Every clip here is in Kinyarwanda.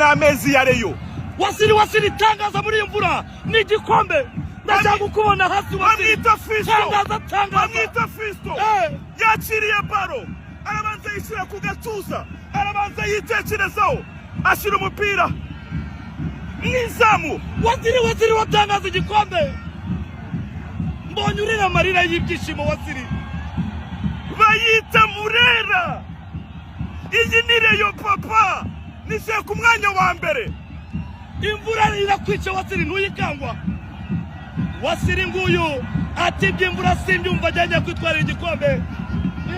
Ni amezi ya Rayon. Wasili, Wasili, tangaza muri iyi mvura ni igikombe. Ndashaka kukubona hasi, Wasili. Bamwita Fisto. Tangaza, tangaza. Bamwita Fisto. Yakiriye ballon, arabanza yishyira ku gatuza, arabanza yitekerezaho, ashyira umupira mu izamu. Wasili, Wasili, watangaza igikombe. Mbonye urira amarira y'ibyishimo, Wasili. Bayita Murera. Iyi ni Rayon, papa. Nishyira ku mwanya wa mbere. Imvura irakwica, Wasili, ntuyikangwa. Wasili nguyu ati iby'imvura simbyumva, ajyanye kwitwarira igikombe.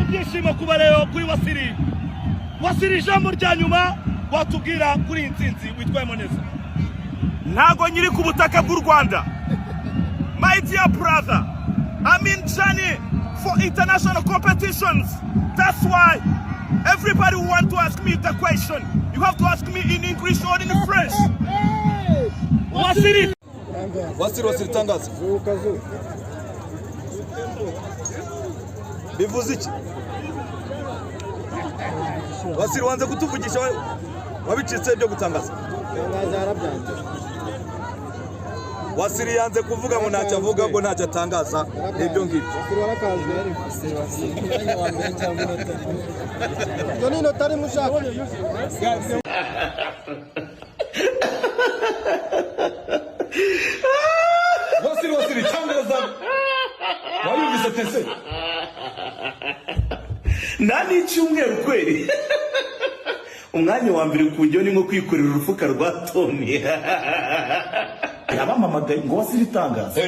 Ibyishimo kuba rero kuri Wasili. Wasili, ijambo rya nyuma watubwira kuri iyi nsinzi witwayemo neza? Ntago nyiri ku butaka bw'u Rwanda, my dear brother. I'm in journey for international competitions. That's why everybody who want to ask me the question, you have to ask me in English or in French. Wasili. Wasili, Wasili, tangaza. Bivuze iki, Wasili? Wanze kutuvugisha, wabicitse ibyo gutangaza. Wasili yanze kuvuga ngo ntacyo avuga, ngo ntacyo atangaza, nibyo ngibyo. Ibyo ni inota rimwe ushaka. Wasili, Wasili, tangaza. Wayumvise tese? Nta n'icyumweru kweri. Umwanya wa mbere kujyaho ni nko kwikorera urufuka rwa toni. Yabamamagaye ngo Wasili itangaza.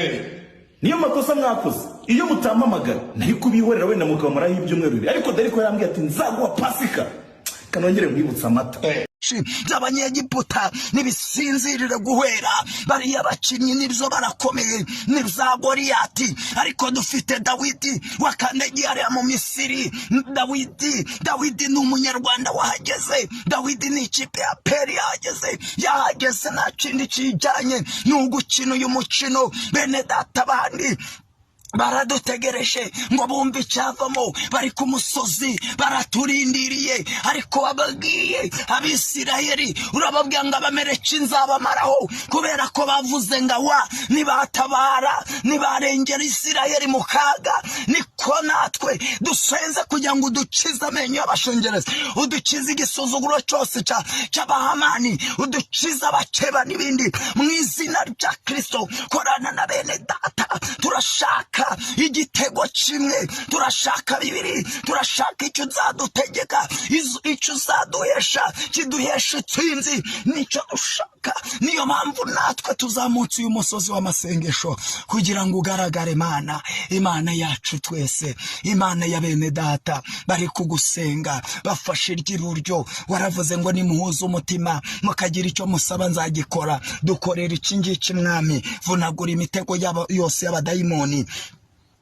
Niyo makosa mwakoze. Iyo mutampamagara nari kubihorera, wenda mukamaraho ibyumweru 2, ariko dore ko yarambwiye ati nzaguha Pasika. Kanongere nkwibutsa amata By'Abanyegiputa ntibisinzirire guhera. Bariya bakinnyi nibyo barakomeye, ni za Goriyati, ariko dufite Dawidi wakandagiye hariya mu Misiri. Dawidi, Dawidi ni Umunyarwanda wahageze. Dawidi ni ikipe ya APR yahageze. Yahageze nta kindi kijyanye, ni ugukina uyu mukino. Bene data, bandi baradutegereje ngo bumve icyavamo. Bari ku musozi baraturindiriye, ariko wababwiye Abisirayeli, urababwira ngo Abamereki nzabamaraho, kubera ko bavuze ngo awa nibatabara, nibarengera Isirayeli mu kaga. Niko natwe dusenze kugira ngo udukize amenyo y'abashongereza, udukize igisuzuguro cyose cy'Abahamani, udukize abakeba n'ibindi, mu izina rya Kirisito. Korana na bene data. Turashaka igitego kimwe, turashaka bibiri, turashaka icyo uzadutegeka, icyo uzaduhesha kiduhesha intsinzi, nicyo dushaka. Niyo mpamvu natwe tuzamutse uyu musozi w'amasengesho kugira ngo ugaragare, Mana, Imana yacu twese, Imana ya bene data bari kugusenga bafashe iry'iburyo. Waravuze ngo nimuhuze umutima mukagira icyo musaba, nzagikora. Dukorera iki ngiki, Mwami. Vunagura imitego yose y'abadayimoni,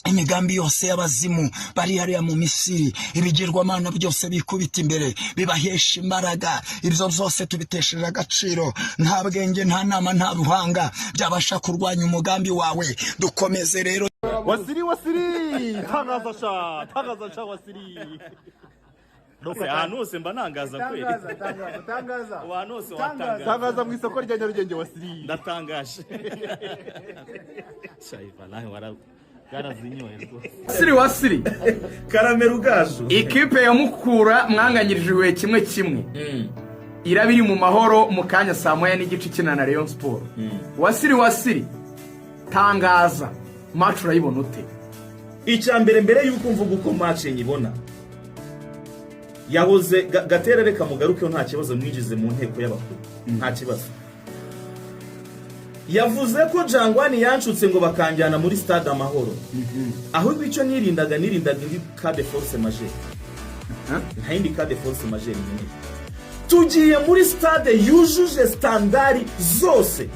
imigambi yose y'abazimu bari hariya mu Misiri, ibigirwamana byose bikubita imbere bibahesha imbaraga. Ibyo byose tubitesheje agaciro. Nta bwenge, nta nama, nta buhanga byabasha kurwanya umugambi wawe. Dukomeze rero. Wasili, Wasili, tangaza sha, tangaza sha, Wasili. Ahantu hose mba nangaza kweri. Tangaza. Ahantu hose watangaza. Tangaza mu isoko rya Nyarugenge, Wasili. Ndatangaje shayiva nawe warazinyoye rwose. Wasili, Wasili. Karamera ugaju. Ikipe ya Mukura mwanganyirije ihuye 1-1, iraba iri mu Mahoro mu kanya saa 1:30 ikina na Rayon Sport. Wasili, Wasili, tangaza match, urayibona ute? Icya mbere, mbere y'uko mvuga uko match nyibona, yahoze Gatera, reka mugarukeho, nta kibazo, mwinjize mu nteko y'abakuru, nta kibazo. Yavuze ko Jangwani yanshutse ngo bakanjyana muri Stade Amahoro. Ahubwo icyo nirindaga, nirindaga indi cas de force majeure. Nta yindi cas de force majeure nkeneye. Tugiye muri stade yujuje standard zose.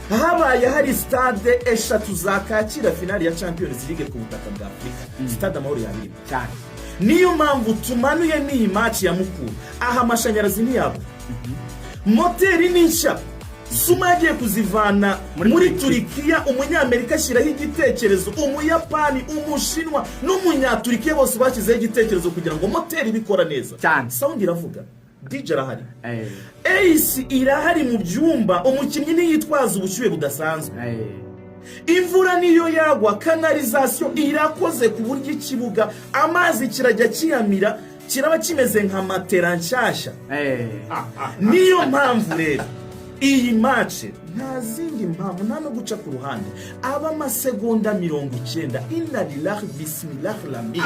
Habaye hari stade eshatu zakakira finali ya Champions League ku butaka bwa Afurika, Stade Amahoro yabirimo. Cyane. Niyo mpamvu tumanuye n'iyi match ya Mukura. Aha amashanyarazi ntiyabura, moteri ni nshya. Suma yagiye kuzivana muri Turikiya, Umunyamerika ashyiraho igitekerezo, Umuyapani, Umushinwa n'Umunyaturikiya bose bashyizeho igitekerezo kugira ngo moteri ibikora neza. Cyane. Sound iravuga. DJ arahari, AC irahari mu byumba. Umukinnyi ntiyitwaza ubushyuhe budasanzwe. Imvura niyo yagwa, canalisation irakoze ku buryo ikibuga amazi kirajya kiyamira, kiraba kimeze nka matera nshyashya. Niyo mpamvu rero iyi match nta zindi mpamvu, nta no guca ku ruhande, aba amasegonda 90, inna lillahi bismillah rami,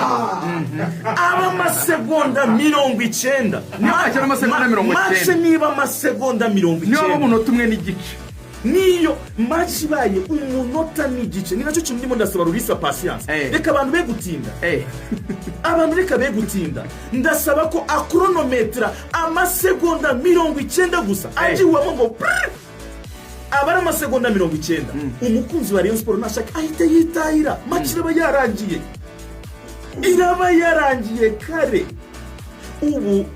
aba amasegonda 90. Niba wakina amasegonda 90. Match niba amasegonda mirongo Niba icyenda umunota umwe n'igice. Niyo match ibaye umunota n'igice, ni nacyo kintu ndimo ndasaba Rurisa Patience. Reka abantu be gutinda. Abantu reka be gutinda. Ndasaba ko akoronometera amasegonda 90 gusa, agiwemo ngo prrr, aba ari amasegonda 90. Umukunzi wa Rayon Sport nashaka ahita yitahira, match iraba yarangiye, iraba yarangiye kare. Ubu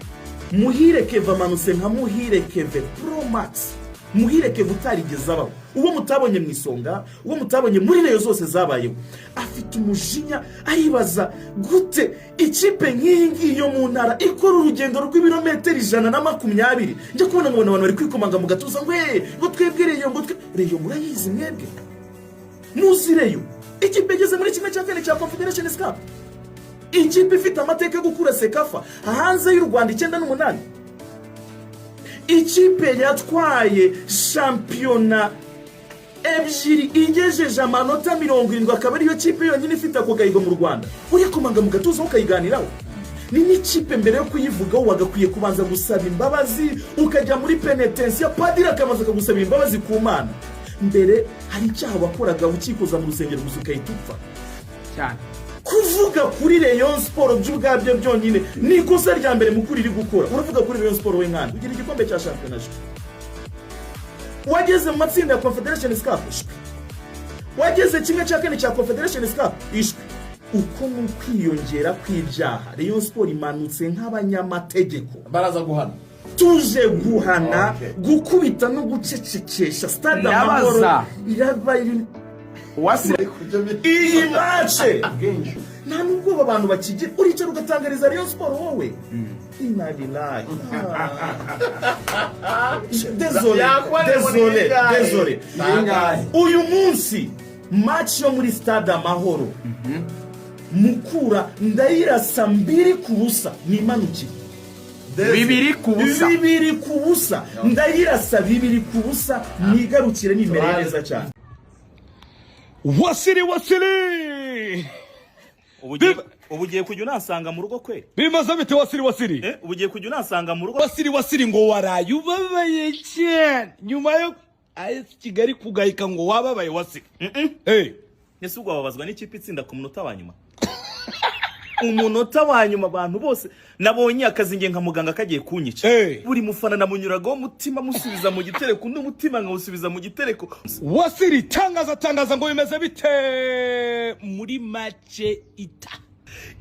Muhire Keve amanutse nka Muhire Keve Pro Max, Muhire Keve utarigeze abaho, uwo mutabonye mu Isonga, uwo mutabonye muri Rayon zose zabayeho. Afite umujinya, aribaza gute ikipe nk'iyi ngiyi yo mu ntara ikora urugendo rw'ibirometero 120. Njya kubona nkabona abantu bari kwikomanga mu gatuza ngo "Eh, ngo twebwe Rayon, ngo twe Rayon." Murayizi mwebwe? Muzi Rayon, ikipe igeze muri 1/4 cya Confederation Cup, ikipe ifite amateka yo gukura CECAFA hanze y'u Rwanda 98, ikipe yatwaye shampiyona ebyiri igejeje amanota 70, akaba ariyo kipe yonyine ifite ako gahigo mu Rwanda. Urikomanga mu gatuza ukayiganiraho? Ni n'ikipe mbere yo kuyivugaho wagakwiye kubanza gusaba imbabazi, ukajya muri penetensiya, padiri akabanza akagusabira imbabazi ku Mana. Mbere hari icyaha wakoraga ukikoza mu rusengero gusa ugahita upfa. Cyane. Kuvuga kuri Rayon Sport by'ubwabyo byonyine ni ikosa rya mbere mukuru iri gukora. Uravuga kuri Rayon Sport we mwana ugira igikombe cya shampiyona shwe, wageze mu matsinda ya Confederation Cup shwe, wageze 1/4 cya Confederation Cup ishwe. Uko ni ukwiyongera kw'ibyaha. Rayon Sport imanutse nk'abanyamategeko. Baraza guhana. Tuje guhana, gukubita no gucecekesha Stade Ndabaza. Amahoro iraba iri iyi match nta nubwoba abantu bakigira. Uricara ugatangariza Rayon Sport wowe? Inna lillahi. Désolé, désolé, désolé. Uyu munsi match yo muri Stade Amahoro, Mukura ndayirasa 2-0, nimanukire. 2-0. 2-0, ndayirasa 2-0, nigarukire nimereye neza cyane. Wasiri, Wasiri! Ubu ugiye kujya unansanga mu rugo kwe? Bimaze bite, Wasiri, Wasiri? Eh, ubu ugiye kujya unansanga mu rugo? Wasiri, Wasiri, ngo waraye ubabaye cyane nyuma yo AS Kigali kugayika, ngo wababaye, Wasiri? Eh. Ese ubwo wababazwa n'ikipe itsinda ku munota wa nyuma? Umunota wa nyuma, abantu bose nabonye akazi nge nka muganga kagiye kunyica. Buri mufana namunyuragaho umutima musubiza mu gitereko, undi mutima nkawusubiza mu gitereko. Wasiri, tangaza, tangaza ngo bimeze bite muri make ita?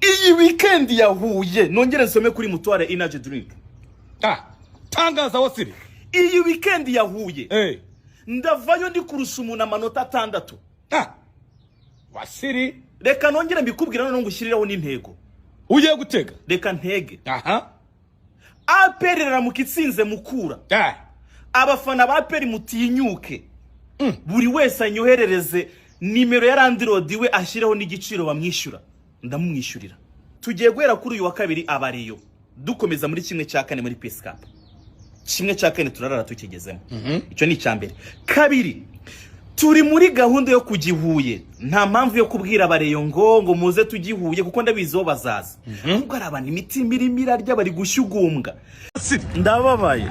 Iyi weekend ya Huye, nongere nsome kuri Mutuelle Energy Drink. Ah, tangaza, Wasiri. Iyi weekend ya Huye, ndavayo ndi kurusha umuntu amanota 6. Ah, Wasiri! Reka nongere mbikubwira noneho ngushyirireho n'intego. Ugiye gutega? Reka ntege. Aha. APR iramuka itsinze Mukura, abafana ba APR mutinyuke, buri wese anyoherereze nimero ya landlord we, ashyireho n'igiciro bamwishyura, ndamumwishyurira. Tugiye guhera kuri uyu wa kabiri abareyo, dukomeza muri 1/4 muri Peace Cup. 1/4 turarara tukigezemo. Icyo ni icya mbere. Kabiri, turi muri gahunda yo kujya i Huye. Nta mpamvu yo kubwira abareyo ngo muze tujye i Huye, kuko ndabizi bo bazaza, ahubwo hari abantu imitima irimo irarya, bari gushyugumbwa. Ndababaye.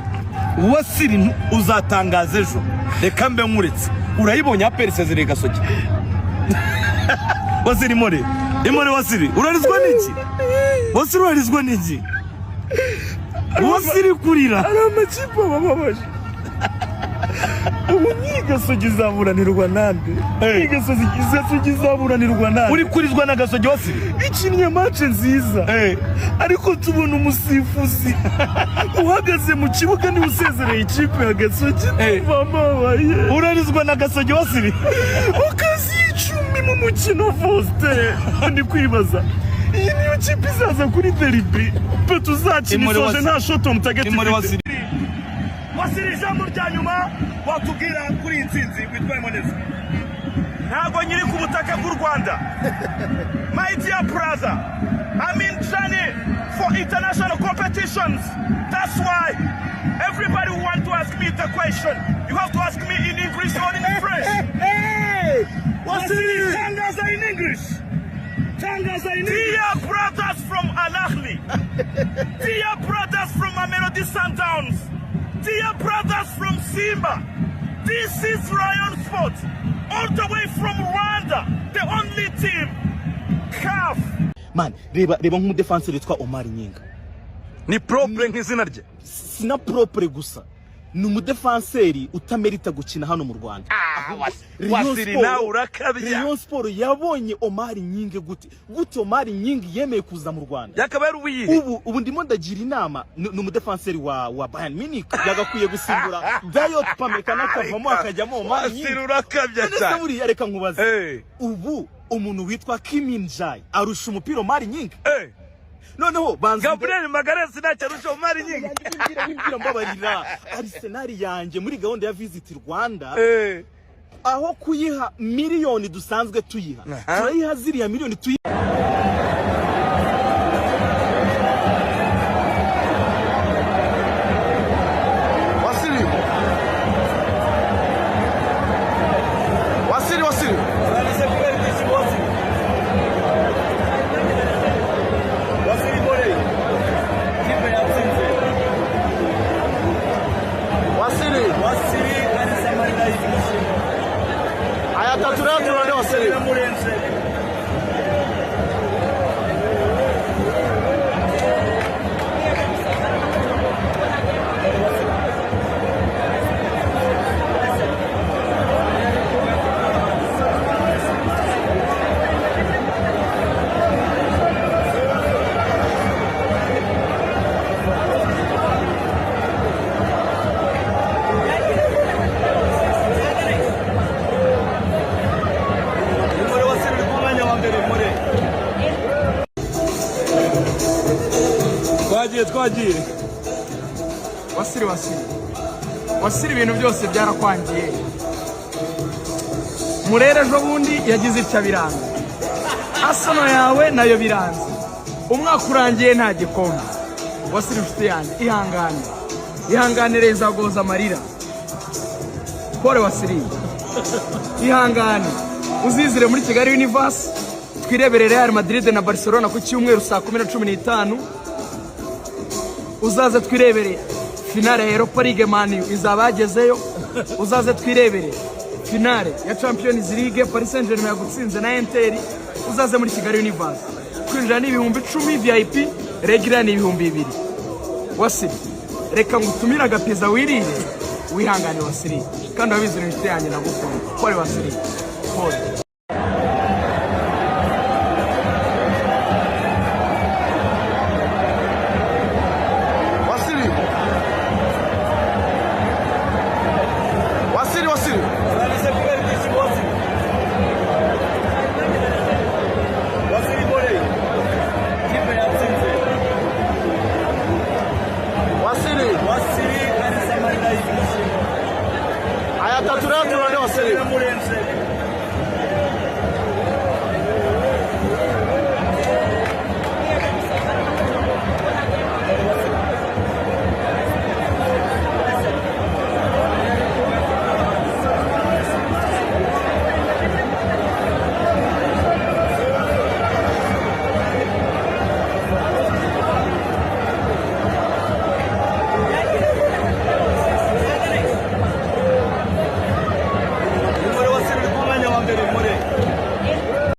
Wasiri, uzatangaza ejo, reka mbe nkuretse. Urayibonye APR isezereye Gasogi. Wasiri, more imore. Wasiri, urarizwa n'iki? Wasiri, urarizwa n'iki? Wasiri, kurira. Hari amakipe abababaje. Ubu nk'iyi Gasogi izaburanirwa nande? Iyi Gasogi izaburanirwa nande? Uri kurizwa na Gasogi, Wasiri? Ikinnye match nziza, ariko tubona umusifuzi uhagaze mu kibuga niwe usezereye ikipe ya Gasogi. Mbabaye. Urarizwa na Gasogi, Wasiri? Okazi 10 mu mukino, Faustin. Ndi kwibaza Iyi niyo kipe izaza kuri derby pe tuzakina Imuri isoje wasi- nta shot on target Imuri ifite. wasiri. Wasiri, ijambo rya nyuma watubwira kuri iyi ntsinzi witwayemo neza. Ntabwo nyiri ku butaka bw'u Rwanda. My dear brother, I'm in journey for international competitions. That's why everybody who want to ask me the question, you have to ask me in English or in French. Wasiri, tangaza in English, tangaza in English. Dear brothers from Al Ahly, dear brothers from Mamelodi Sundowns, dear brothers from Simba, this is Rayon Sport, all the way from Rwanda, the only team, CAF. Man, reba, reba nk'umudefanseri witwa Omar Nyinga. Ni propre nk'izina rye. Sina propre gusa, ni umudefanseri utamerita gukina hano mu Rwanda. Rayon Wasiri, Sport- nawe urakabya. Rayon Sport yabonye Omar Nyinge gute? Gute Omar Nyinge yemeye kuza mu Rwanda? Yakaba yari uwiyihe? Ubu ndimo ndagira inama, ni umudefanseri wa Bayern Munich, yagakwiye gusimbura Dayot Upamecano, akavamo akajyamo Omar Wasiri, Nyinge. urakabya None se cyane. buriya reka nkubaze, ubu umuntu witwa Kim Min-jae arusha umupira Omar Nyinge? Noneho banza Gabriel Magalhaes ntacyo arusha Omar Nyinge? Wimbwira, mbabarira. Arsenal yanjye muri gahunda ya Visit Rwanda, aho kuyiha miliyoni dusanzwe tuyiha, turayiha ziriya miliyoni tuyiha. Wasiri, Wasiri, Wasiri. Urangije kubera ibyishimo, Wasiri. Wasiri More, kipe yatsinze. Wasiri. Wasiri arize amarira y'ibyishimo. Aya atatu rero turane, Wasiri. Biramurenze. Umure, Wasiri uri ku mwanya wa mbere more. Twagiye, twagiye. Wasiri, Wasiri, Wasiri, ibintu byose byarakwangiye. Murere ejo bundi yagize icyo biranga, Arsenal yawe nayo biranze, umwaka urangiye nta gikombe. Wasiri inshuti yanjye, ihangane, ihangane, izagoza amarira. Pole Wasiri, ihangane, uzizire muri Kigali Universe twirebere Real Madrid na Barcelona ku cyumweru saa 10:15. Uzaze twirebere finale ya Europa League, Man U izaba yagezeyo. Uzaze twirebere finale ya Champions League, Paris Saint-Germain yagutsinze na Inter. Uzaze muri Kigali Universe, kwinjira ni 10,000 VIP, regular ni 2000. Wasiri, reka ngutumire agapiza wirire, wihangane Wasiri, kandi wabizi ni inshuti yanjye, ndagukunda. Pole Wasiri, pole. Wasiri, Wasiri, Wasiri. Urangije kubera ibyishimo, Wasiri. Wasiri More, kipe yatsinze. Wasiri. Wasiri arize amarira y'ibyishimo. Aya atatu rero turane, Wasiri. Biramurenze.